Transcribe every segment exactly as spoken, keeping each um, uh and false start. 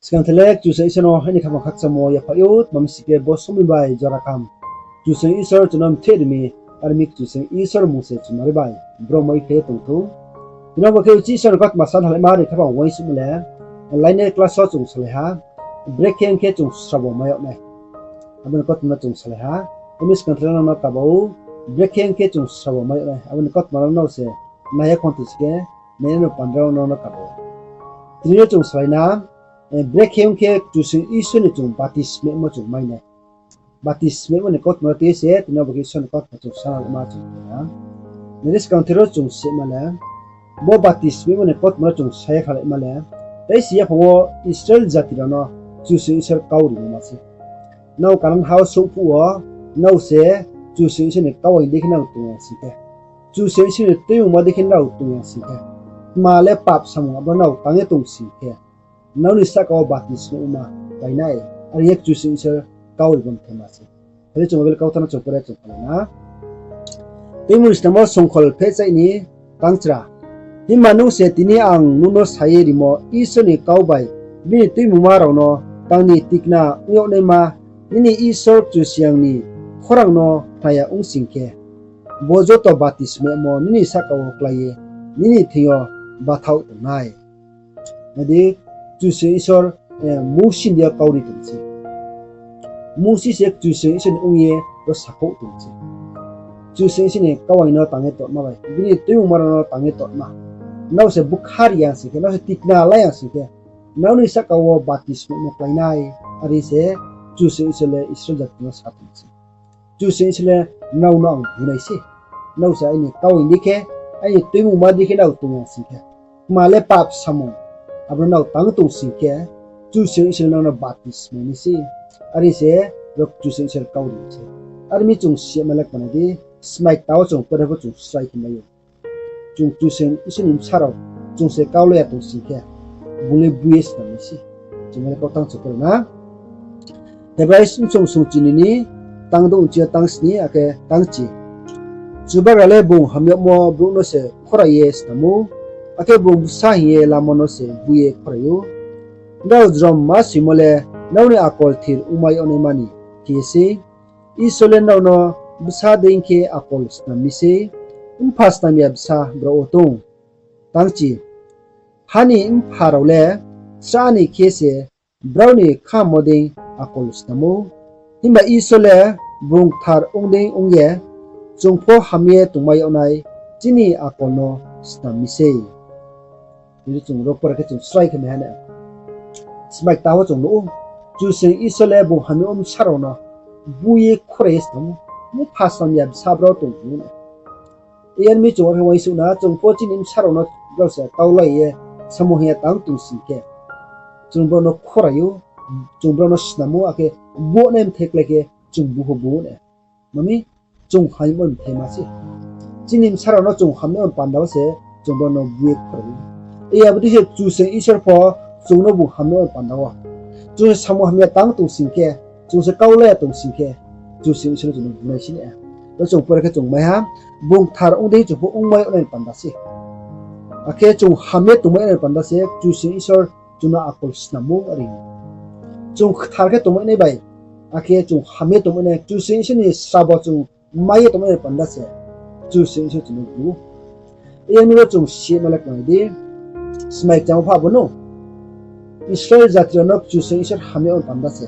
Skang the le Kchusoyang Isor no aini khaphang khakchangmo yaphaih ou, tma mi sing khe bo somoing bai jora kham Kchusoyang Isor chung no mtheh ri mi, are mi Kchusoyang Isor mmung se chumari bai bro mai khe tong thou. Tini bo khe uchih Isor ni kautma sa halaima ni khaphang uaingsouhmo le, lainai class wo chung salai ha, brekhe ong khe chung srabo mai yag nai. Abo ni kautma no chung salai ha. Abo ni skang the le nang no kaba ou, brekhe ong khe chung srabo mai yag nai. Abo ni kautma no nrao se nai ya khon tong sing khe, nai ya no pandra no nang no kaba ou. Tini yo chung salai na, brekhe ong khe Kchusoyang Isor ni chung batismaimo chung mai nai. Batismaimo ni kautma no tui se, tini bo khe Isor ni kautma chung sa halaima chung khe na. Nai di, skang the ro chung sima le, bo batismaimo ni kautma no chung sa ya khalaima le, tei si yaphang wo Israel jati rao no Kchusoyang Isor kau rimo ma se. Nrao Kanan ha wo souh phuh wo, nrao se Kchusoyang Isor ni kau aing dei khe nrao tong ya sing khe, Kchusoyang Isor ni tuimungma dei khe nrao tong ya sing khe, tma le pap samung abo nrao tang ye tong sing khe, nrao ni sahka wo batismaima klái nai, are ye Kchusoyang Isor kau rimo mthema se. Phai di chung Bible kautang no chung pore chung pore na. Tuimungri Snammo songkhol phehchaih ni tangchra. Himba nung se tini ang nung no sa ye rimo Isor ni kau bai bini tuimungma rao no tang ni tikna ong yag naima, nini Isor Kchusoyang ni khorang no khna ya ong sing khe, bo joto batismaimo nini sahka wo klái ye nini thing yo bathaoh tong nai. Nai di, Kchusoyang Isor, eh, Mousi ni deing yo kau ri tong se. Mousi se Kchusoyang Isor ni ong ye ro sakhouh tong se. Kchusoyang Isor ni kau aing no tang ye tongma bai, bini tuimungma rao no tang ye tongma. Nrao se bkha ri ya sing khe, nrao se tikna la ya sing khe, nrao ni sahka wo batismaimo klái nai, are se Kchusoyang Isor le Israel jati no sa tong se. Kchusoyang Isor le nrao no ang bu nai se. Nrao se aini kau aing dei khe, aini tuimungma dei khe nrao tong ya sing khe, tma le pap samung abo no nrao tang tong sing khe, Kchusoyang Isor le nrao no batismai nai se. Are se ro Kchusoyang Isor kau ri se. Are mi chung sima le kma nai di, smai kta wo chung pore pho chung srai khe mai ou. Chung Kchusoyang Isor ni bsa rao, chung se kau la ya tong sing khe, bung le bu ye snam nai se. Chung le kautang chung pore na. Hebrai bsung sung chini ni tang douh chi yo tang sni akhe tang chi. Chubagra le bung hamyagmo brouh no se khorai ye snam ou, akhe bung bsa hing ye lamo no se bu ye khorai ou. Nrao jrom ma soimo le nrao ni akol thir ongmai yag naima ni khe ye sei. Isor le nrao no bsa dei khe akol snam mi sei, mpha snam ya bsa brao wo tong. Tang chi, ha ni mpha rao le srah ni khe se brao ni khammo dei akol snam ou. Himba Isor le bung kthar ong dei ong ye, chung pho ham ye tongmai yag nai chini akol no snam mi sei. Tini chung ro pore khe chung srai khe mai ha na. Smai kta wo chung nuh ou, Kchusoyang Isor le bung hamyagmo bsa rao no bu ye khorai ye snam ou, mpha snam ya bsa brao tong ou na. Yar mi chung are uaingsouh na, chung pho chini bsa rao no brao se kau la ye, samung hing ye tang tong sing khe, chung brao no khorai ou, chung brao no snam ou, akhe bu nai mthai klái khe chung bu pho bu na. Mami, chung hamyagmo mthaima se. Chini bsa rao no chung hamyagmo panda wo se chung brao no bu ye khorai ou. Abo dei se Kchusoyang Isor pho chung no bung hamyagmo panda wo, chung se samung hamya tang tong sing khe, chung se kau la ya tong sing khe, Kchusoyang Isor no chung no bu nai se na. Ro chung pore khe chung mai ha, bung kthar ong dei chung pho ongmai yag nai panda se. Akhe chung ham ye tongmai yag nai panda se Kchusoyang Isor chung no akol snam ou are. Chung kthar khe tongmai nai bai, akhe chung ham ye tongmai nai, Kchusoyang Isor ni srabo chung mai ye tongmai nai panda se Kchusoyang Isor chung no bu. Yar mi ro chung sima le kma nai di, smai kta wo pha bo no, Israel jati rao no Kchusoyang Isor hamyagmo panda se.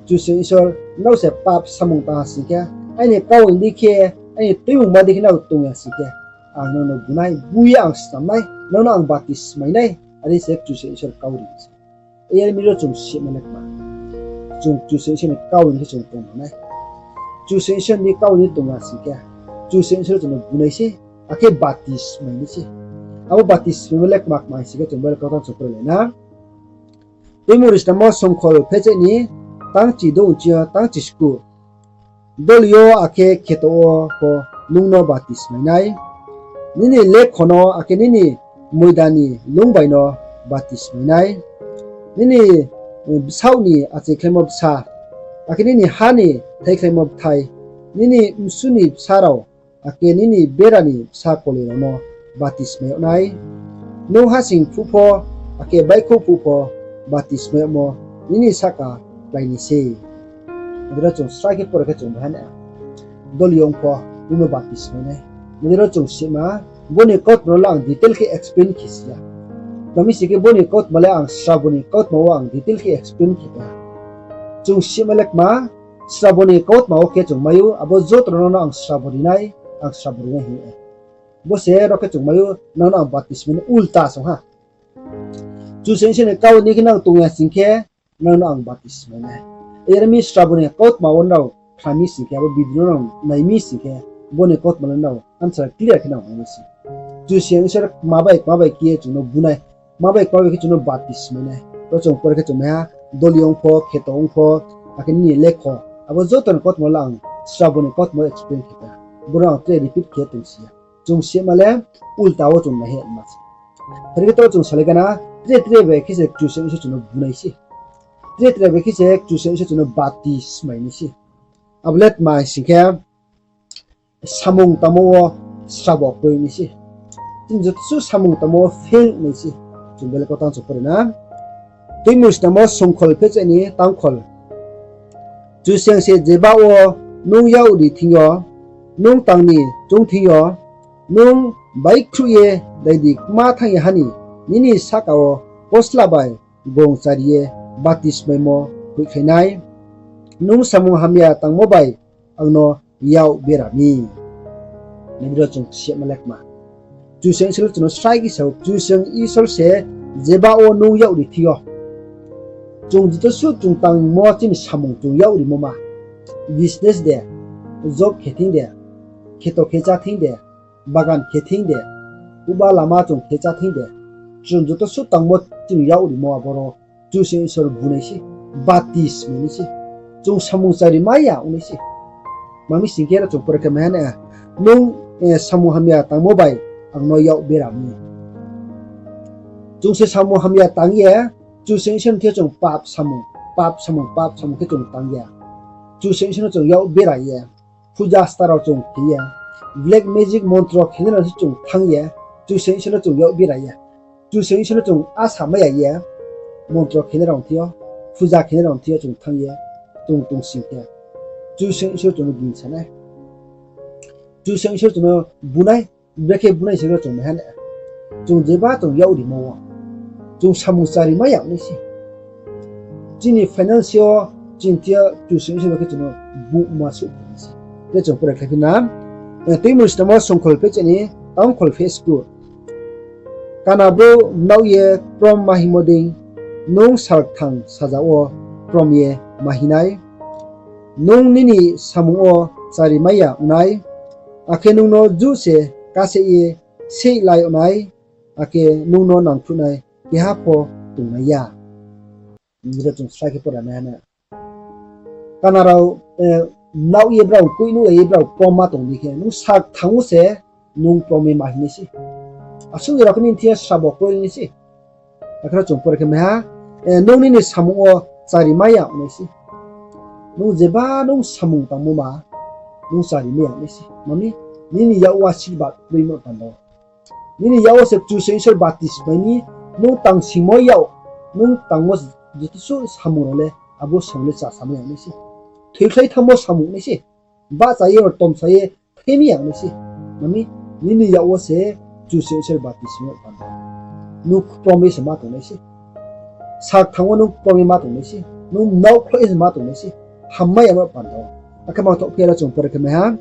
Kchusoyang Isor, nrao se pap samung tang ha sing khe, aini kau aing dei khe, aini tuimungma dei khe nrao tong ya sing khe, ang nrao no bu nai, bu ye ang snam nai, nrao no ang batismai nai, are se Kchusoyang Isor kau ri se. Yar mi ro chung sima le kma, chung Kchusoyang Isor ni kau aing dei khe chung tong nai. Kchusoyang Isor ni kau aing dei tong ya sing khe, Kchusoyang Isor chung no bu nai se, akhe batismai nai se. Abo batismaimo le kma kma sing khe chung Bible kautang chung pore lai na. Tuimungri Snammo songkhol phehchaih ni tang chi douh chi yo tang chi sku. Doli yo akhe kheto wo pho nung no batismai nai. Nini lekho no akhe nini moida ni lung bai no batismai nai. Nini, eh, bsaoh ni achaikhlaimo bsa, akhe nini ha ni thaikhlaimo bthai, nini bsu ni bsa rao, akhe nini bera ni bsa koli rao no batismai yag nai. Nung hasing phuh pho, akhe baihkhouh phuh pho, baptisma yagmo nini sahka klái ni sei. Abo dei ro chung srai khe pore khe chung mai ha na, doli ong pho nung no baptisma nai. Abo dei ro chung sima, bo ni kautma no le ang detail khe explain khe si ya. Tma mi sing khe bo ni kautma le ang srabo ni kautma wo ang detail khe explain khe pai ha. Chung sima le kma, srabo ni kautma wo khe chung mai ou, abo joto no no ang srabo ri nai, ang srabo ri nai hing ye. Bo se ro khe chung mai ou, nang no ang baptisma nai, ulta song ha. Kchusoyang Isor ni kau ni khe nang tong ya sing khe, nang no ang baptisma nai. Yar mi srabo ni kautma wo nrao khna mi sing khe, abo video no nrao nai mi sing khe, bo ni kautma le nrao answer clear khe nang mai nai se. Kchusoyang Isor kma bai kma bai khe ye chung no bu nai, kma bai kma bai khe chung no baptisma nai. Ro chung pore khe chung mai ha, doli ong pho, kheto ong pho, akhe nini lekho, abo joto ni kautma le ang srabo ni kautma explain khe pai ha. Bo no ang tre repeat khe tong si ya. Chung sima le ulta wo chung nai he ma se. Phai khe to chung salai gana, tre tre bai khe se Kchusoyang Isor chung no bu nai se. Tre tre bai khe se Kchusoyang Isor chung no baptisma nai se. Abo le tma sing khe, samung tangmo wo srabo kroi nai se. Chini joto suh samung tangmo wo fail nai se. Chung bele kau tang chung pore na. Tuimungsi tangmo songkhol phecha ni tangkhol. Kchusoyang se jeba wo nung yak ri thing yo, nung tang ni choung thing yo, nung baihkhruh ye daidi kma thanng ya ha ni, nini sahka wo posla bai gong chari ye baptismaimo hoihkhlai nai. Nung samung hamya tangmo bai ang no yak bera mi. Nai di ro chung sima le kma. Kchusoyang Isor le chung no srai khe sa ou, Kchusoyang Isor se jeba wo nung yak ri thing yo. Chung joto suh chung tangmo chini samung chung yak rimo ma. Business de, job khe thing de, kheto khe chá thing de, bagan khe thing de, uba lama chung khe chá thing de, chung joto suh tangmo chini yak rimo aboro Kchusoyang Isor bu nai se, baptisma nai se. Chung samung chari mai ya ong nai se. Tma mi sing khe ro chung pore khe mai ha na, nung, eh, samung hamya tangmo bai ang no yak bera mi. Chung se samung hamya tang ye, Kchusoyang Isor ni thing yo chung pap samung, pap samung, pap samung khe chung tang ya. Kchusoyang Isor no chung yak bera ye, puja star rao chung khe ye, black magic montro khenai rao se chung thanng ye, Kchusoyang Isor no chung yak bera ye. Kchusoyang Isor no chung asa mai ya ye, montro khenai rao thing yo, puja khenai rao thing yo chung thanng ye, chung tong sing khe, Kchusoyang Isor chung no gingsa nai. Kchusoyang Isor chung no bu nai, brekhe bu nai se ro chung mai ha na. Chung jeba chung yak rimo wo, chung samung chari mai ya ong nai se. Chini finance yo, chini thing yo Kchusoyang Isor bai khe chung no bu ma suh nai se. Khe chung pore khlai phi na. Eh, Tuimungsi tangmo songkhol phecha ni tangkhol phe sku. Kana brouh mnaoh ye prom ma hingmo dei, nung salkthang saja wo prom ye ma hing nai. Nung nini samung wo chari mai ya ong nai, akhe nung no juh se kaseh ye seihlai yag nai, akhe nung no nangkhruhnai keha pho tongnai ya. Nini ro chung srai khe pore mai ha na. Kana rao, eh, mnaoh ye brao koihnuhlai ye brao prom ma tong di khe, nung salkthang wo se nung prom ye ma hing nai se. Asuh ni rao khe nini thing yo srabo kroi nai se. Akhe ro chung pore khe mai ha, eh, nung nini samung wo chari mai ya ong nai se. Nung jeba nung samung tangmo ma, nung chari mai ya ong nai se. Mami, nini yak wo asirbad kroimo panda wo, nini yak wo se Kchusoyang Isor baptisma mai mi, nung tang singmo yak, nung tangmo joto suh samung rao le, abo samung le chasa mai ya ong nai se. Thoikhlai thanngmo samung nai se. Bahcha ye, tomsa ye, thei mi ya ong nai se. Mami, nini yak wo se Kchusoyang Isor baptisma mai panda wo, nung prom ye se ma tong nai se. Salkthang wo nung prom ye ma tong nai se. Nung mnaoh khloh ye se ma tong nai se. Hammai ya ma panda wo. Akhe mangthoh phi ya ro chung pore khe mai ha.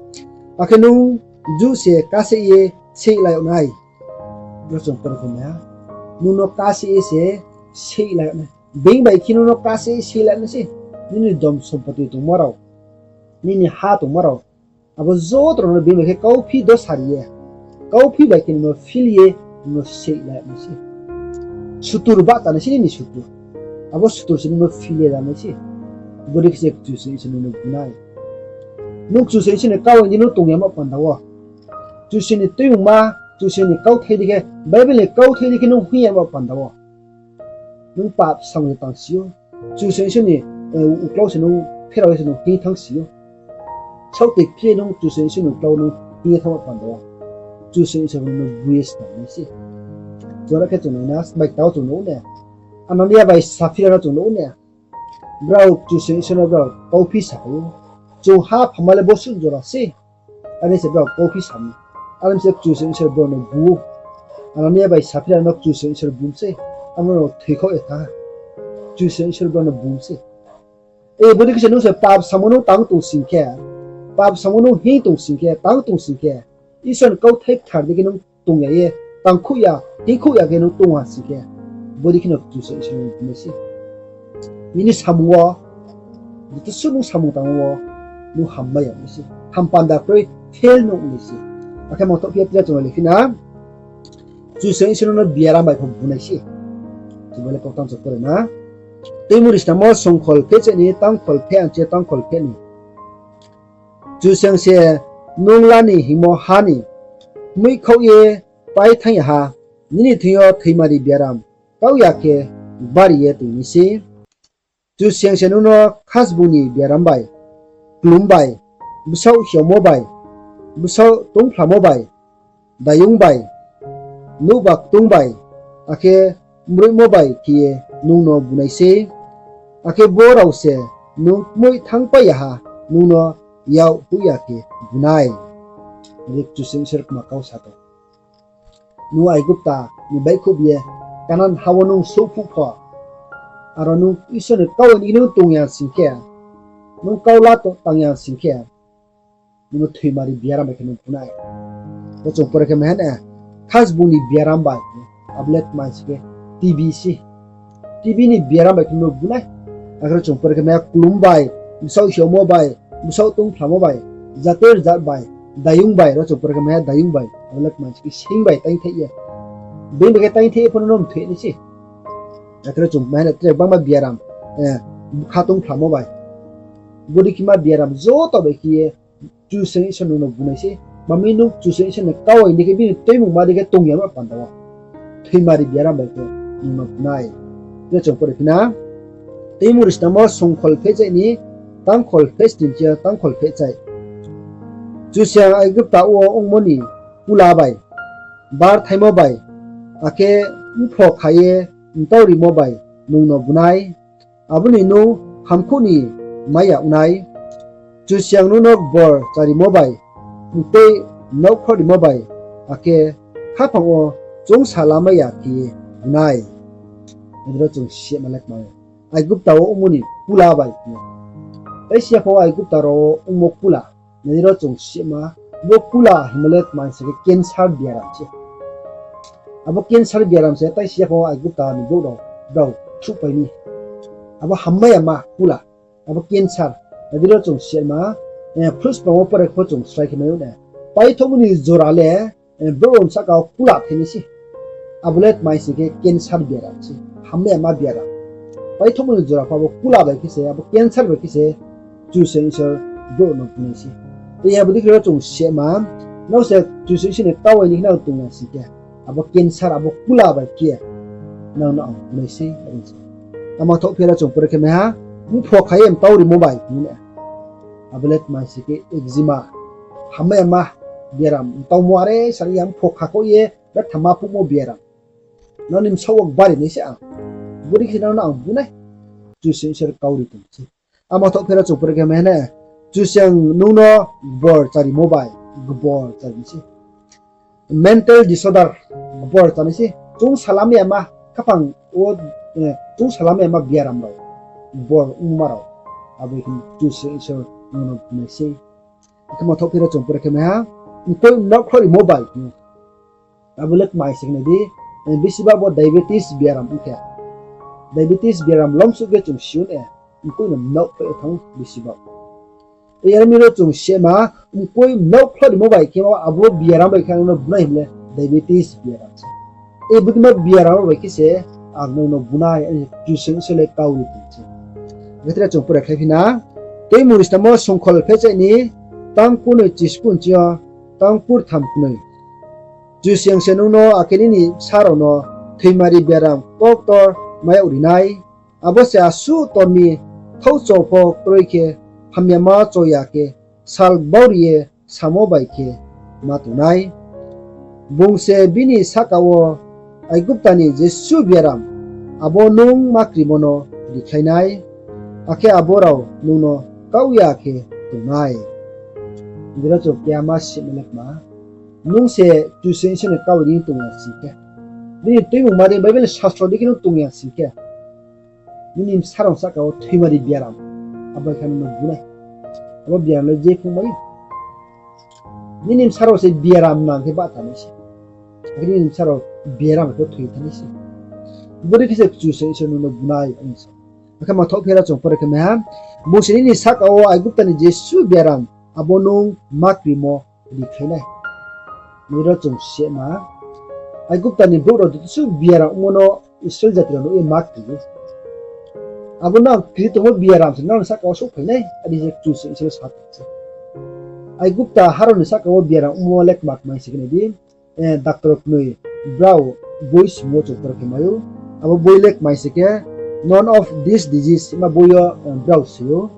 Akhe nung juh se kaseh ye seihlai yag nai. Ro chung pore khe mai ha. Nung no kaseh ye se seihlai yag nai. Being bai khe nung no kaseh ye seihlai yag nai se. Nini dhon sompoti tongmo rao, nini ha tongmo rao, abo joto rao no being bai khe kauphi dosa ri ye, kauphi bai khe nung no phil ye, nung no seihlai yag nai se. Sutur bahcha nai se nini sutur. Abo sutur se nung no phil ye la nai se. Bodei khe se Kchusoyang Isor nung no bu nai. Nung Kchusoyang Isor ni kau ong di nung tong ya ma panda wo, Kchusoyang ni tuimungma, Kchusoyang ni kauthai di khe, Bible ni kauthai di khe nung hing ya ma panda wo, nung pap samung tang si ou. Kchusoyang Isor ni, eh, uklau se nung pherao ye se nung hing thanng si ou. Saohtoi khe nung Kchusoyang Isor ni uklau nung hing ye thanng ma panda wo, Kchusoyang Isor nung no bu ye snam nai se. Jora khe chung nai na, bai tao chung no ne. Anania bai Saphira no chung nuh ou na. Brao Kchusoyang Isor no brao kauphi saphai ou. Chung ha phama le bosuh jora se. Are se brao kauphi sa mi. Are se Kchusoyang Isor brao no bu ou. Anania bai Saphira no Kchusoyang Isor bu mi se. Abo no thoikhaoh ye thanng ha. Kchusoyang Isor brao no bu mi se. E, bodei khe se nung se pap samo nung tang tong sing khe, pap samo nung hing tong sing khe, tang tong sing khe, Isor ni kauthai kthar dei khe nung tong ya ye, tangkhouh ya, hingkhouh ya khe nung tong ha sing khe, bodei khe no Kchusoyang Isor nung bu nai se. Nini samung wo, joto suh nung samung tangmo wo, nung hammai ya nai se. Hampanda kroi, fail nung nai se. Akhe mangthoh phi ya tre chung le phi na. Kchusoyang Isor no biaram bai pho bu nai se. Chung bai le kautang chung pore na. Tuimungri Snammo songkhol phehchaih ni tangkhol pheh ang chi tangkhol pheh ni. Kchusoyang se nung la ni hingmo ha ni muihkhaoh ye pai thanng ya ha, nini thing yo thoimari biaram kau ya khe bari ye tong nai se. Kchusoyang se nung no khasbung ni biaram bai, klum bai, bsaoh hiaomo bai, bsaoh tongphlamo bai, daiyong bai, nouhba ktung bai, akhe mroihmo bai khe ye nung no bu nai se. Akhe bo rao se nung kmoih thanngpai ya ha, nung no yak hoih ya khe bu nai. Are Kchusoyang Isor kma kau sa tong. Nung Aigupta ni baihkhouh ye Kanan ha wo nung souhphuh pho, aro nung Isor ni kau ni nung tong ya sing khe, nung kau la tang ya sing khe, nung no thoimari biaram bai khe nung bu nai. Ro chung pore khe mai ha na, khasbung ni biaram bai, abo le tma sing khe T B se. T B ni biaram bai khe nung no bu nai. Akhe ro chung pore khe mai ha klum bai, bsaoh hiaomo bai, bsaoh tongphlamo bai, jater jat bai, daiyong bai, ro chung pore khe mai ha daiyong bai, abo le tma sing khe sing bai taingthaih ye. Being bai khe taingthaih ye pho nung no mthoih nai se. Akhe ro chung mai ha na tre bangma biaram, bkha tongphlamo bai, bodei khe ma biaram joto bai khe ye Kchusoyang Isor nung no bu nai se. Mami nung Kchusoyang Isor ni kau ni dei khe bini tuimungma dei khe tong ya ma panda wo, thoimari biaram bai khe nung no bu nai. Tre chung pore phi na. Tuimungri Snammo songkhol phehchaih ni tangkhol phehsni chi yo tangkhol phehchaih. Kchusoyang Aigupta wo ongmo ni kula bai, bar thaimo bai, akhe mpho kha ye mtau rimo bai nung no bu nai. Abo ni nung hamkuh ni mai ya ong nai. Kchusoyang nung no bor charimo bai, mtei mnaokhloh rimo bai, akhe khaphang wo choungsa lamai ya khe ye bu nai. Nai di ro chung sihma le kma, Aigupta wo ongmo ni kula bai khe. Taisi ya pho Aigupta rao wo ongmo kula. Nai di ro chung sihma, bo kula hingmo le tma sing khe cancer biaram se. Abo cancer biaram se taisi ya pho Aigupta ni brouh rao, brao thuhpai mi. Abo hammai ya ma kula. Abo cancer. Nai di ro chung sihma, phrusprang wo pore pho chung srai khe mai ou na. Paithohmo ni jora le, brouh rao ni sahka wo kula thai nai se. Abo le tma sing khe cancer biaram se. Hammai ya ma biaram. Paithohmo ni jora pho abo kula bai khe se, abo cancer bai khe se, Kchusoyang Isor brouh no bu nai se. Tei abo dei khe ro chung sihma, nrao se Kchusoyang Isor ni kau ni khe nang tong ya sing khe, abo cancer, abo kula bai khe nang no ang bu nai se, are se. Tma thoh phi ro chung pore khe mai ha, mpho kha ye mtau rimo bai hing ye. Abo le tma sing khe eczema, hammai ya ma biaram, mtaumo are sari ya mpho kha kho ye, betha ma phuhmo biaram. Nang ni bsaoh wo bari nai se ang. Bodei khe nang no ang bu nai. Kchusoyang Isor kau ri tong se. Tma thoh phi ro chung pore khe mai ha na, Kchusoyang nung no gbor charimo bai, gbor chari nai se. Mental disorder, gbor chari nai se. Choungsa lamai ya ma, khaphang wo, choungsa lamai ya ma biaram rao, gbor ongma rao. Abo khe Kchusoyang Isor nung no bu nai se. Akhe tma thoh phi ro chung pore khe mai ha, mkoih mnaokhloh rimo bai hing ou. Abo le tma sing khe nai di, bisi ba bo diabetes biaram ong khe. Diabetes biaram lomsuh khe chung si ou na, mkoih no mnaokhloh ye thanng bisi ba. Yar mi ro chung sihma, mkoih mnaokhloh rimo bai khe ma abo biaram bai khe ang no bu nai hing le diabetes biaram se. Bodei ma biaram bai khe se ang nang no bu nai, Kchusoyang Isor le kau ri tong se. Akhe tre chung pore khlai phi na, Tuimungri Snammo songkhol phehchaih ni tang kurnoi chisku nching yo tang kurtham knoi. Kchusoyang se nung no akhe nini bsa rao no thoimari biaram ktor ktor mai yag ri nai. Abo se asuh tor mi, thaohcho pho kroi khe, hamyama cho ya khe, sal bauri ye samo bai khe ma tong nai. Bung se bini sahka wo Aigupta ni jesuh biaram abo nung ma krimo no rikhlai nai, akhe abo rao nung no kaoh ya khe tong nai. Jera chung keha ma sima le kma, nung se Kchusoyang Isor ni kau ri tong ya sing khe, nini tuimungma dei Bible ni sastro dei khe nung tong ya sing khe, nini bsa rao sahka wo thoimari biaram, abo bai khe nung no bu nai. Abo biaram le je phung mai ou. Nini bsa rao se biaram nang khe bahcha nai se. Akhe nini bsa rao biaram khe thoi thanng nai se. Bodei khe se Kchusoyang Isor nung no bu nai, ang sa. Akhe mangthaoh phera chung pore khe mai ha, bung se nini sahka wo Aigupta ni jesuh biaram, abo nung ma krimo rikhlai nai. Nini ro chung sima, Aigupta ni brouh rao jesuh biaram ongmo no Israel jati rao no ye ma kri ou. Abo nang kri tongmo biaram se nang ni sahka wo souhphai nai, are se Kchusoyang Isor sa tong se. Aigupta ha rao ni sahka wo biaram ongmo le kma kmai se khe nai di, doctor knoi brao boi simo chung pore khe mai ou. Abo boi le kmai se khe None of These Diseases hima boi yo brao si ou.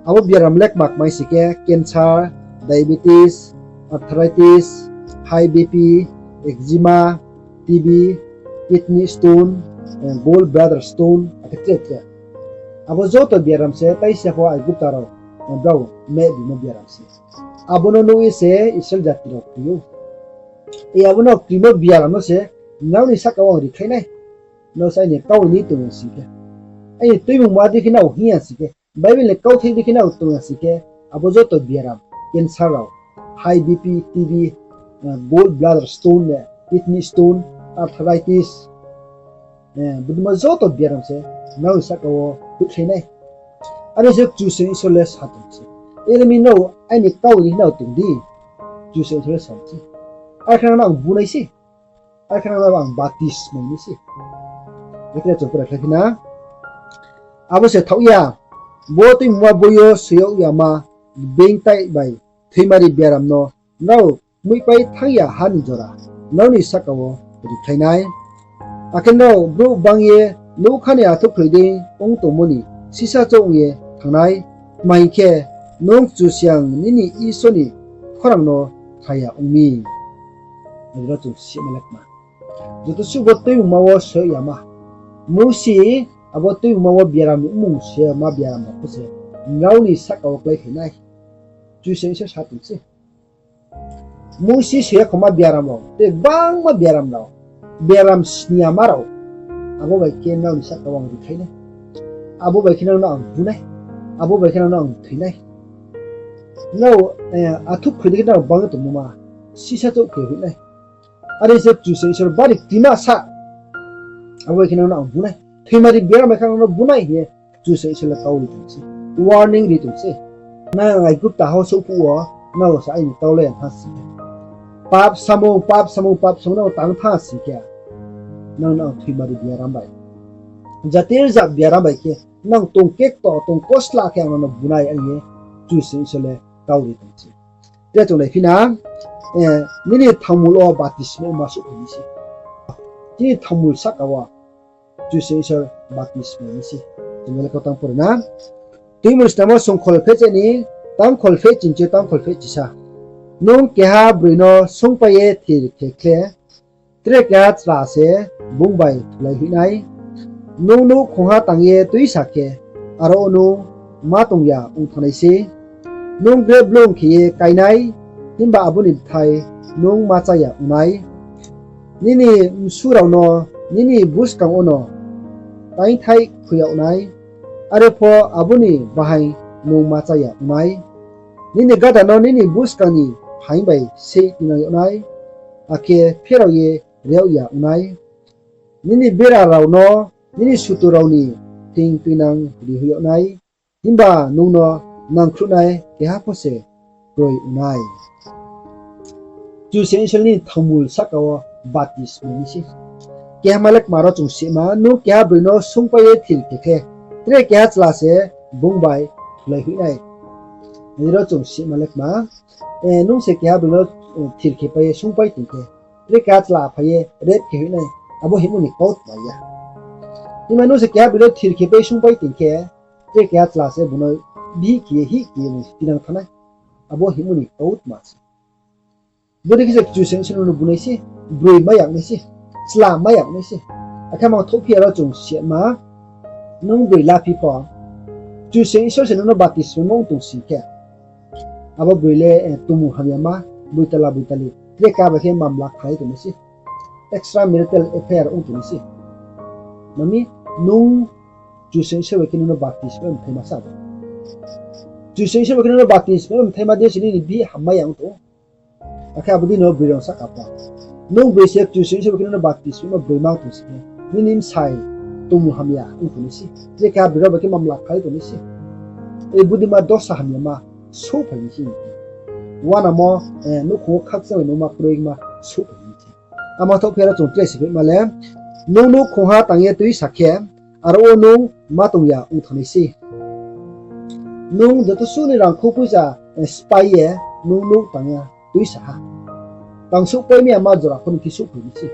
Abo biaram le kma kmai se khe cancer, diabetes, arthritis, high B P, eczema, T B, kidney stone, gall bladder stone, akhe tre tre. Abo joto biaram se taisa pho Aigupta rao brao meh bimo biaram se. Abo no nuh ye se Israel jati rao kri ou. Abo no krimo biaram no se nrao ni sahka wo ang rikhlai nai. Nrao se aini kau ni tong ya sing khe, aini tuimungma dei khe nrao hing ya sing khe, Bible ni kauthai dei khe nrao tong ya sing khe, abo joto biaram, cancer rao, high B P, T B, gall bladder stone, kidney stone, arthritis, bodei ma joto biaram se nrao ni sahka wo hoihkhlai nai. Are se Kchusoyang Isor le sa tong se. Are mi nrao aini kau ni khe nrao tong di, Kchusoyang Isor le sa se. Are khe nang no ang bu nai se. Are khe nang no ang batismai nai se. Bethele chung pore khlai phi na. Abo se thaoh ya, bo tuimungma boi yo soi yag yama being tai bai thoimari biaram no nrao muihpai thanng ya ha ni jora nrao ni sahka wo rikhlai nai. Akhe nrao brouh bang ye nougkha ni athukhroi dei ong tongmo ni sisá chouh ong ye thanng nai. Tma hing khe, nung Kchusoyang nini Isor ni khorang no kha ya ong mi. Abo ro chung sima le kma, joto suh bo tuimungma wo soi yag yama, Mousi abo tuimungma wo biaram ni mmung soi yag yama biaram rao pho se nrao ni sahka wo kláiphai nai. Kchusoyang Isor sa tong se. Mousi soi ya khoma biaram rao, tei gbangma biaram rao, biaram sni yama rao, abo bai khe nrao ni sahka wo ang rikhlai nai. Abo bai khe nrao no ang bu nai. Abo bai khe nrao no ang thoi nai. Nrao athukhroi dei khe nrao bang ye tongmo ma, sisá chouh khe hoih nai. Are se Kchusoyang Isor bari ktima sa, abo bai khe nrao no ang bu nai. Thoimari biaram bai khe nrao no bu nai hing ye Kchusoyang Isor le kau ri tong se. Warning ri tong se. Nang Aigupta ha wo souhphuh wo, nrao se aini kau le ya thanng si khe, pap samung, pap samung, pap samung nrao tang thanng si khe, nang no ang thoimari biaram bai, jati rzap biaram bai khe, nang tong kekto, tong kosla khe ang no bu nai, are hing ye Kchusoyang Isor le kau ri tong se. Tre chung nai phi na, nini thangmul wo batismai ma souhphai nai se. Chini thangmul sahka wo Kchusoyang Isor batismai nai se. Chung le kau tang pore na. Tuimungma snamo songkhol pheh chini, tangkhol pheh chinchi, tangkhol pheh chisa. Nung keha broi no sungpai ye thir khe khle, tre keha chla se bung bai thulai hoih nai. Nung nouh khongha tang ye tuisa khe, aro wo nung ma tong ya ong thanng nai se. Nung grep blung khe ye kái nai, himba abo ni bthai nung ma chá ya ong nai. Nini bsu rao no nini buskang wono taingthaih khui yag nai, are pho abo ni bahaing nung ma chá ya ong nai. Nini gada no nini buskang ni phaing bai seih tinang yag nai, akhe pherao ye re yag ya ong nai. Nini bera rao no nini sutur rao ni thing tuinang rihoih yag nai, himba nung no nangkhruhnai keha pho se kroi ong nai. Kchusoyang Isor ni thangmul sahka wo batismai nai se. Keha ma le kma ro chung sima, nung keha broi no sungpai ye thir khe khe, tre keha chla se bung bai thulai hoih nai. Aro chung sima le kma, nung se keha broi no thir khe pai ye sungpai tong khe, tre keha chla phai ye rep khe hoih nai, abo hingmo ni kautma ya. Himba nung se keha broi no thir khe pai ye sungpai tong khe, tre keha chla se bung no bihih khe ye hih khe ye bung se tinang thanng nai, abo hingmo ni kautma se. Bodei khe se Kchusoyang Isor no bu nai se, broi mai yag nai se, chla mai yag nai se. Akhe mangthouhphi ya ro chung sima, nung broi laphi pho, Kchusoyang Isor se nung no baptisma ong tong sing khe, abo broi le, eh, tumung hamyama, boitala boitali, tre ka bai khe mamla khlai tongnai se. Extramarital affair ong tongnai se. Mami, nung Kchusoyang Isor bai khe nung no baptisma mthaima sa bo. Kchusoyang Isor bai khe nung no baptisma mthaima dei se nini bihih hammai ya ong tong ou. Akhe abo dei no broi rao sahka pho, nung broi se Kchusoyang Isor bai khe nung no baptisma broi mang tong sing khe, nini bsai tumung hamya ong tongnai se. Tre ka broi rao bai khe mamla khlai tongnai se. E, bodei ma dosa hamyama souhphai nai se. Uanamo, eh, nouhkhong wo khakchang bai nungma kroi ma souhphai nai se. Ama thouhphi ya ro chung tre siphaima le, nung nouhkhongha tang ye tuisa khe, aro wo nung ma tong ya ong thanngnai se. Nung joto suh ni rangkhou poicha, eh, spái ye nung nouh tang ya tuisa ha, tang souhpai mai ya ma jora pho nini thing yo souhphai nai se.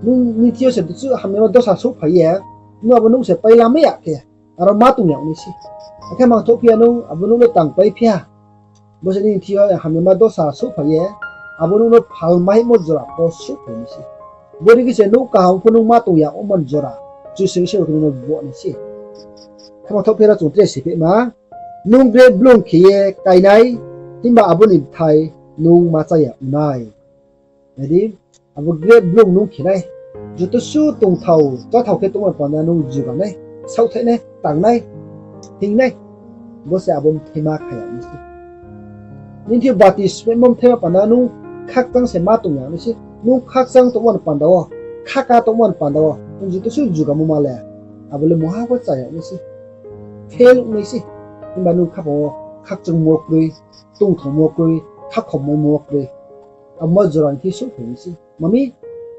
Nung nini thing yo se joto suh hamyama dosa souhphai ye, nung abo nouh se pai lamai ya khe, aro ma tong ya ong nai se. Akhe mangthouhphi ya nung abo nouh no tangpai phi ha. Bo se nini thing yo hamyama dosa souhphai ye, abo nouh no phalmaimo jora pho souhphai nai se. Bodei khe se nouh kaham pho nung ma tong ya ongmo ni jora Kchusoyang Isor bai khe nung no bo nai se. Khe mangthouhphi ya ro chung tre siphaima, nung grep blung khe ye kainai, himba abo ni bthai nung ma chá ya ong nai. Nai di, abo grep blung nung khe nai, joto suh tongthao cháthao khe tongmo ni panda nung juga nai, saohthaih nai, tang nai, hing nai, bo se abo mthaima kha ya ong nai se. Nini thing yo baptisma mthaima panda nung khakchang se ma tong ya ong nai se. Nung khakchang tongmo ni panda wo, khaka tongmo ni panda wo nung joto suh jugamo ma le, abo le mungha pho chá ya ong nai se. Fail ong nai se. Himba nung khaphang wo khakchangmo kroi, tongthaomo kroi, khakhommaimo kroi. Abo ma jora ni thing yo souhphai nai se. Mami,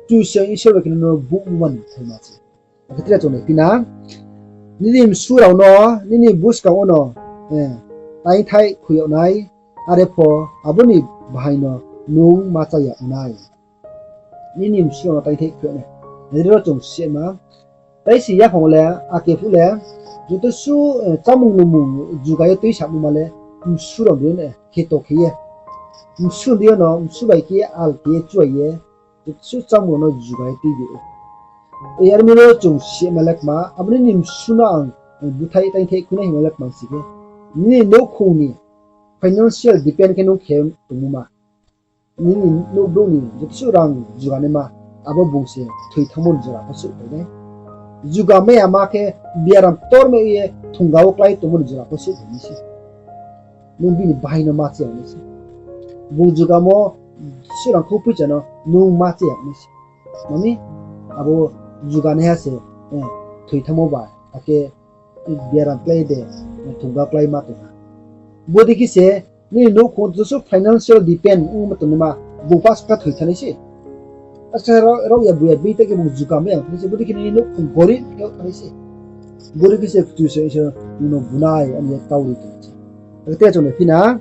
Kchusoyang Isor bai khe nung no buhmo ni mthaima se. Akhe tre chung naiphi na, nini bsu rao no, nini buskang wo no, eh, taingthaih khui yag nai, are pho abo ni bahaing no nung ma chá ya ong nai. Nini bsu rao no taingthaih khui yag nai. Nai di ro chung sima, taisi yaphang le, ake phuh le, joto suh, eh, chámung nungmung juga ye tuisamo ma le, bsu rao dei yo no, eh, kheto khe ye, bsu dei yo no, bsu bai khe ye, al khe ye, chuai ye, joto suh chámung rao no juga ye tui di ou. Yar mi no chung sima le kma, abo nini bsu no ang, eh, búthaih taingthaih khui nai hingmo le kma si khe, nini nouhkhong ni financial depend khe nung khe tongmo ma. Nini nouh brouh ni joto suh rang juga naima, abo bung se thoi thanngmo ni jora pho souhphai nai. Juga mai ya ma khe biaram ktor mai ye thongga wo klái tongmo ni jora pho souhphai nai se. Nung bini bahaing no ma chá ya ong nai se. Bung jugamo suh rangkhou poicha no nung ma chá ya ong nai se. Mami, abo juganaiha se, eh, thoi thanngmo ba, akhe biaram klái de, eh, thongga klái ma tong ha. Bodei khe se nini nouhkhong joto suh financial depend ongmo tongnaima, bung pah ska thoi thanngnai se. Asa rao, rao ya bu ya bi ta khe bung juga mai ya ong thanngnai se, bodei khe nini nouhkhong gorib khe ong thanngnai se. Bodei khe se Kchusoyang Isor nung no bu nai, ani ye kau ri tong se. Akhe tre chung naiphi na,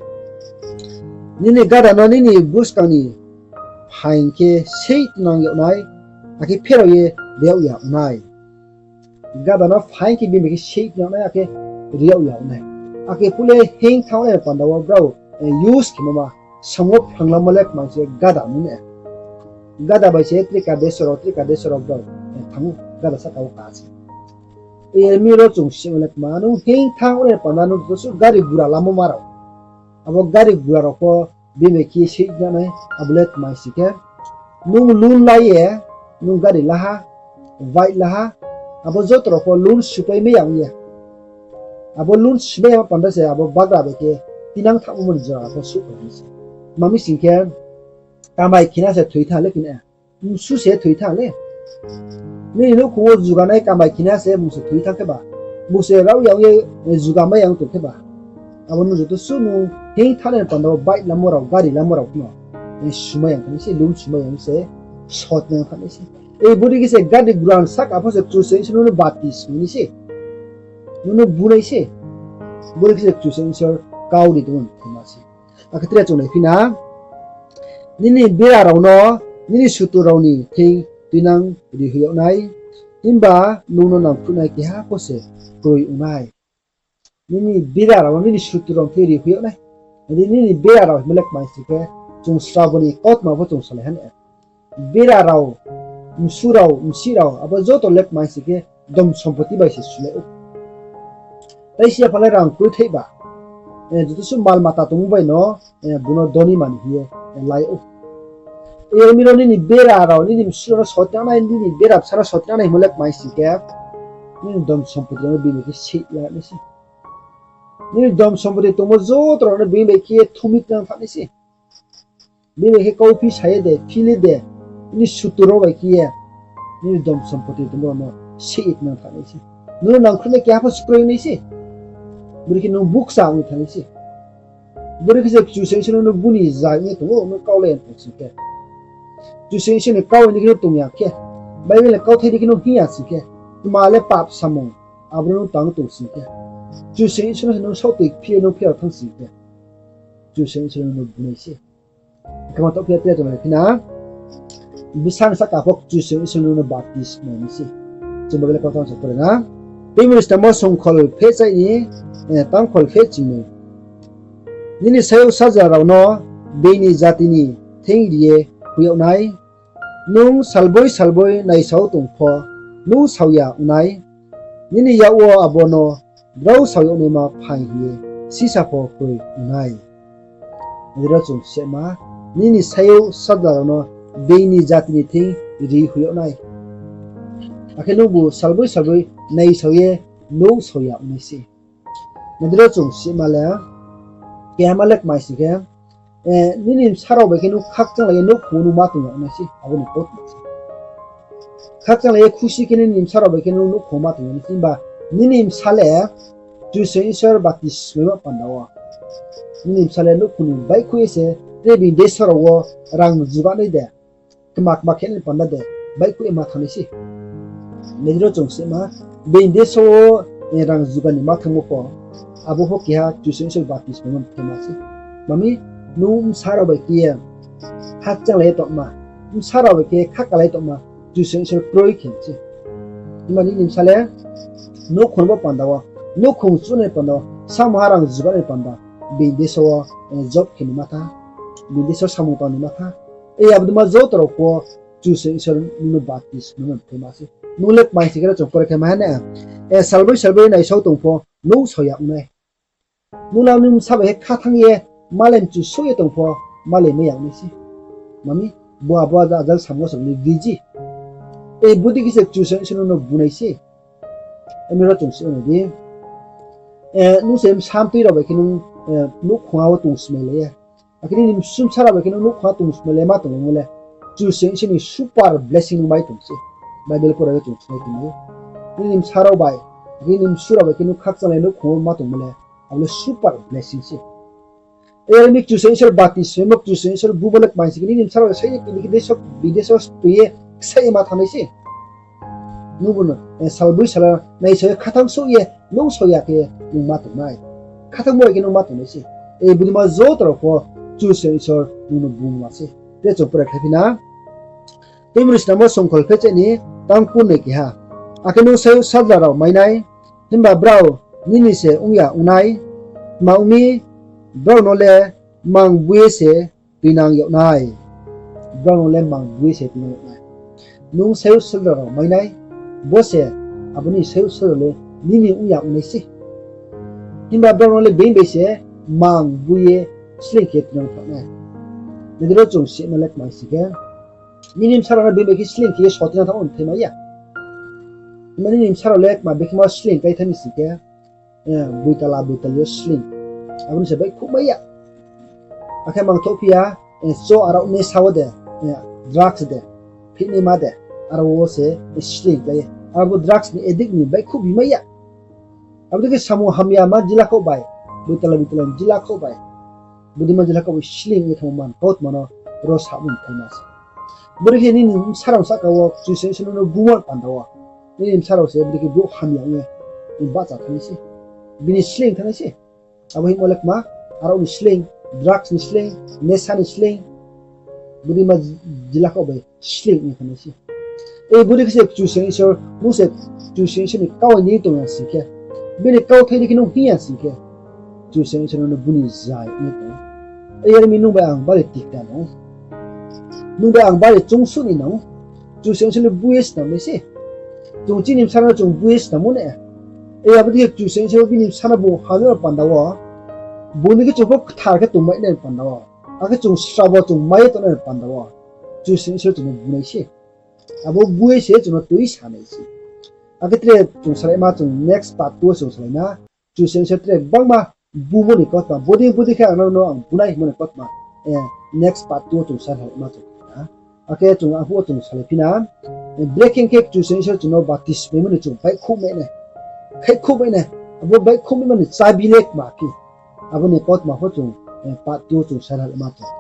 nini gada no nini buskang ni phaing khe sei tnang yag nai, akhe pherao ye ri yag ya ong nai. Gada no phaing khe bini bai khe sei tnang nai, akhe ri yag ya ong nai. Ake phuh le hing thanng nai panda wo brao, eh, use khemo ma, samung wo phrang lamo le kma se gada mung ne. Gada bai se trika deso rao, trika deso rao brao, eh, thanng ou, gada sahka wo ka se. Yar mi ro chung sima le kma, nung hing thanng nai panda nung joto suh gari gura lamo ma rao. Abo gari gura rao pho bini bai khe sei tnang nai, abo le kma si khe, nung loan la ye, nung gari la ha, bike la ha, abo joto rao pho loan supai mai ya ong ye. Abo loan sumai ya panda se abo bagra bai khe tinang thanngmo ni jora pho souhphai nai se. Mami sing khe, kamai khina se thoi thanng le khe na, bsu se thoi thanng le. Nini nouhkhong wo juganai kamai khina se bung se thoi thanng khe ba, bung se rao ya ong ye, eh, jugamai ya ong tong khe ba, abo nung joto suh nung hing thanng nai panda wo bike lamo rao, gari lamo rao phano, eh, sumai ya ong thanngnai se, loan sumai ya ong se, sot nai ong thanngnai se. Eh, bodei khe se gari gura sahka pho se Kchusoyang Isor nung no baptisma ri nai se, nung no bu nai se. Bodei khe se Kchusoyang Isor kau ri tongmo ni mthaima se. Akhe tre chung naiphi na, nini bera rao no nini sutur rao ni thing tuinang rihoih yag nai, himba nung no nangkhruhnai keha pho se kroi ong nai. Nini bera rao no nini sutur rao ni thing rihoih yag nai. Nini bera rao himba le kma si khe, chung srabo ni kautma pho chung salai ha ne. Bera rao, msu rao, msih rao, abo joto le kmai sing khe, dom sompoti bai se sulai ou. Tai si ya pha le rang kroi thai ba, joto suh mal mata tongmo bai no, bung no doni mani hing ye lai ou. Yar mi rao nini bera rao, nini msu rao no sotinang nai, nini bera bsa no sotinang nai hingmo le kmai sing khe, nini dom sompoti rao no bini khe seih la nai se. Nini dom sompoti tongmo joto rao no bini bai khe ye thumi tinang tha nai se. Bini bai khe kauphi sa ye de, phil ye de, nini sutur rao bai khe ye, nini dom sompoti tongmo rao no seih ye tinang tha nai se. Nung no nangkhruh nai keha pho se kroi nai se. Bori khe nung bukcha ong tha nai se. Bori khe se Kchusoyang Isor no buni zai ong ye tong ou, nung kau le tong sing khe. Kchusoyang Isor ni kau ni khe nung tong ya khe, Bible ni kauthai ni khe nung hing ya sing khe, tma le pap samung, abo no nung tang tong sing khe, Kchusoyang Isor no se nung saohtoi phi ye nung pherao thanng sing khe, Kchusoyang Isor no nung bunai se. Khe ma taoh phi ya tre chung nai phi na, bsa ni sahka pho Kchusoyang Isor no nung no baptisma nai se. Chung Bible kautang sa pore na. Tei Bible stamo songkhol phehchaih ni, tangkhol phehching ni. Nini sayouh sajla rao no being ni jati ni thing ri ye hoih yag nai. Nung salboi salboi naisao tong pho, nung sao ya ong nai. Nini yak wo abo no drao sao yag naima phaing hing ye sisa pho kroi ong nai. Nai di ro chung sima, nini sayouh sajla rao no being ni jati ni thing ri hoih yag nai. Akhe nungbu salboi salboi naisao ye nung sao ya ong nai se. Nai di ro chung sima le, keha ma le kmai sing khe, nini bsa rao bai khe nung khakchanglai ye nouhkhong wo nung ma tong yag nai se, abo ni kautma se. Khakchanglai ye khusi khe nini bsa rao bai khe nung nouhkhong wo ma tong yag nai se, himba nini bsa le Kchusoyang Isor baptismaimo panda wo, nini bsa le nouhkhong ni baihkhouh ye se, tre being deso rao wo rang juganai de, kma kma khe nai panda de, baihkhouh ye ma thanng nai se. Nai di ro chung sima, being deso wo rang juga ni ma thanngmo pho, abo pho keha Kchusoyang Isor baptismaimo bthai ma se. Mami, nung bsa rao bai khe ye khakchanglai ye tongma, bsa rao bai khe khakalai tongma, Kchusoyang Isor kroi khe se. Himba nini bsa le nouhkhong bo panda wo, nouhkhong chunai panda wo, samung ha rang juganai panda, being deso wo job khe ni ma tha, being deso samung tang ni ma tha. Abo dei ma joto rao pho Kchusoyang Isor nung no baptismaimo bthai ma se. Nung le kmai sing khe ro chung pore khe ma ha na, salboi salboi naisao tong pho, nung sao ya ong nai. Nung le nini bsa bai khe khathanng ye, malai mchu souh ye tong pho, malai mai ya ong nai se. Mami, bo abo ajal samung wo se le biji. Bodei khe se Kchusoyang Isor nung no bunai se. Ami ro chung sima nai di. Nung se bsa mtoi rao bai khe nung nouhkhong wo tong smailai ye, akhe nini bsa rao bai khe nung nouhkhong wo tong smailai ma tongmo le, Kchusoyang Isor ni super blessing nung mai tong se. Bible pore ye chung sinai tongmai ou. Nini bsa rao bai, akhe nini bsa rao bai khe nung khakchanglai nouhkhong wo ma tongmo le, abo le super blessing se. Yar mi Kchusoyang Isor baptismaimo, Kchusoyang Isor bumo le kmai sing khe nini bsa rao sai ye tini khe deso, being deso tui ye ksaih ye ma thanng nai se. Nungbu no salboi sala naisao ye khathanng souh ye nung sao ya khe nung ma tong nai. Khathanngmo bai khe nung ma tong nai se. Bodei ma joto rao pho Kchusoyang Isor nung no buma se. Tre chung pore khlai phi na. Tei Bible stamo songkhol phehchaih ni tangkhol ni keha. Akhe nung sayouh sajla rao mai nai, himba brao nini se ong ya ong nai. Tma ong mi, brao no le mang bui ye se tuinang yag nai. Brao no le mang bui ye se tuinang yag nai. Nung sayouh sajla rao mai nai, bo se abo ni sayouh sajla le nini ong ya ong nai se. Himba brao no le being bai se mang bui ye sleing khe tuinang thanng nai. Nai di ro chung sima le kmai sing khe, nini bsa rao no being bai khe sleing khe ye sotinang thanng ou bthai mai ya. Himba nini bsa rao le kma bekhe ma sleing klái thanng mi sing khe, boitala boitali yo sleing. Abo ni se baihkhouh mai ya. Akhe mangthouh phi ya, cho aro nesa wo de, drugs de, phihnaima de, aro wo se sleing klái ye. Abo drugs ni addict ni baihkhouh bi mai ya. Abo dei khe samung hamya ma jila khaoh bai, boitala boitala ni jila khaoh bai, bodei ma jila khaoh bai sleing ye thanngmo man kautma no ro samo bthai ma se. Bodei khe nini bsa rao sahka wo Kchusoyang Isor nung no buma panda wo, nini bsa rao se bodei khe brouh hamya ong ye bahcha thanng nai se, bini sleing thanng nai se. Abo hingmo le kma, aro ni sleing, drugs ni sleing, nesa ni sleing, bodei ma jila khaoh bai sleing ong ye thanng nai se. Bodei khe se Kchusoyang Isor, nung se Kchusoyang Isor ni kau ni tong ya sing khe, bini kauthai ni khe nung hing ya sing khe, Kchusoyang Isor nung no buni zai ong ye tong ou. Yar mi nung bai ang bari tikna nang ou. Nung bai ang bari choungsuh ni nang ou. Kchusoyang Isor le bu ye snam nai se. Chung chini bsa no chung bu ye snam ou ne. Abo dei khe Kchusoyang Isor bini bsa no bung hamya panda wo, bung ni khe chung pho kthar khe tongmai nai panda wo, akhe chung srabo chung mai ye tongnai panda wo, Kchusoyang Isor chung no bu nai se. Abo bu ye se chung no tui sa nai se. Akhe tre chung salaima chung next part two wo chung salai na. Kchusoyang Isor tre gbangma bumo ni kautma, bodei bodei khe ang no, no ang bu nai hingmo ni kautma, next part two wo chung salaima chung na. Akhe chung aphuh wo chung salai phi na. Brekhe khe Kchusoyang Isor chung no baptismaimo ni chung baihkhouhmai nai, khaihkhouhmai nai, abo baihkhouhmaimo ni chabi le kma phi, abo ni kautma pho chung part two wo chung salaima chung.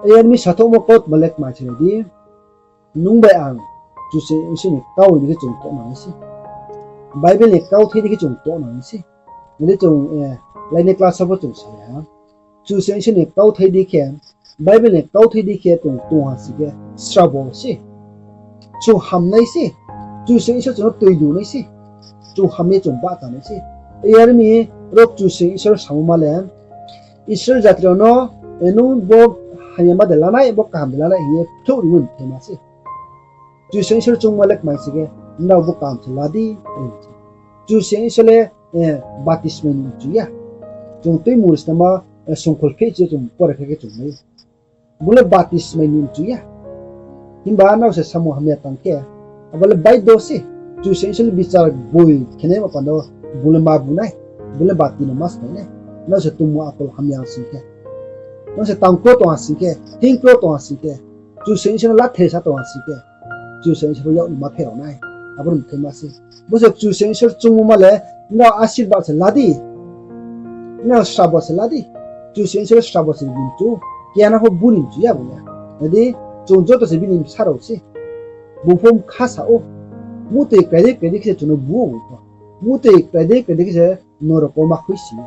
Yar mi sathouhmo kautma le kma se di, nung bai ang Kchusoyang Isor ni kau dei khe chung tohnang nai se. Bible ni kauthai dei khe chung tohnang nai se. Nai di chung, lainai class wo pho chung sa ya. Kchusoyang Isor ni kauthai dei khe, Bible ni kauthai dei khe chung tong ha sing khe srabo se. Chung ham nai se. Kchusoyang Isor chung no tui lu nai se. Chung ham ye chung bahcha nai se. Yar mi ro Kchusoyang Isor samo ma le, Israel jati rao no, nung bo hamyama de lanai, bo kaham de lanai hing ye phrouh ri ni mthaima se. Kchusoyang Isor chungmo le kma sing khe, nrao bo kaham se la di, are se. Kchusoyang Isor le baptismai ni mchu ya. Chung Tuimungri Snaima songkhol phehchi yo chung pore khe khe chung nai ou. Bung le baptismai ni mchu ya. Himba nrao se samung hamya tang khe, abo le baido se. Kchusoyang Isor le bichar boi khenaima panda wo bung le ma bu nai, bung le baptisma no ma smai nai. Nrao se tongmung akol hamya sing khe, nrao se tangkro tong ha sing khe, hingkro tong ha sing khe, Kchusoyang Isor no lathe sa tong ha sing khe, Kchusoyang Isor pho yak ni ma pherao nai. Abo ni mthaima se. Bo se Kchusoyang Isor chungmo ma le, nrao asirbad se la di. Nrao srabo se la di. Kchusoyang Isor srabo se ni mchu. Keha no pho bu ni mchu ya bung le. Nai di, chung joto se bini bsa rao se. Bung pho mkha sa ou. Muhtoi krai dei krai dei khe se chung no bu ou bung pho. Muhtoi krai dei krai dei khe se norok wo ma khuisi ou.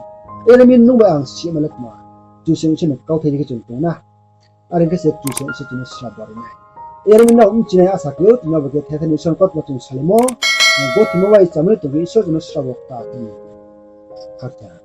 Are mi nung bai ang sima le kma, Kchusoyang Isor ni kauthai dei khe chung tong na. Are khe se Kchusoyang Isor chung no srabo ri nai. Are mi nrao bchinai asa khe ou, tini abo khe thethani Isor ni kautma chung salaimo, gothoimo bai chámani tong khe Isor chung no srabo kta khe ni. Khakchang.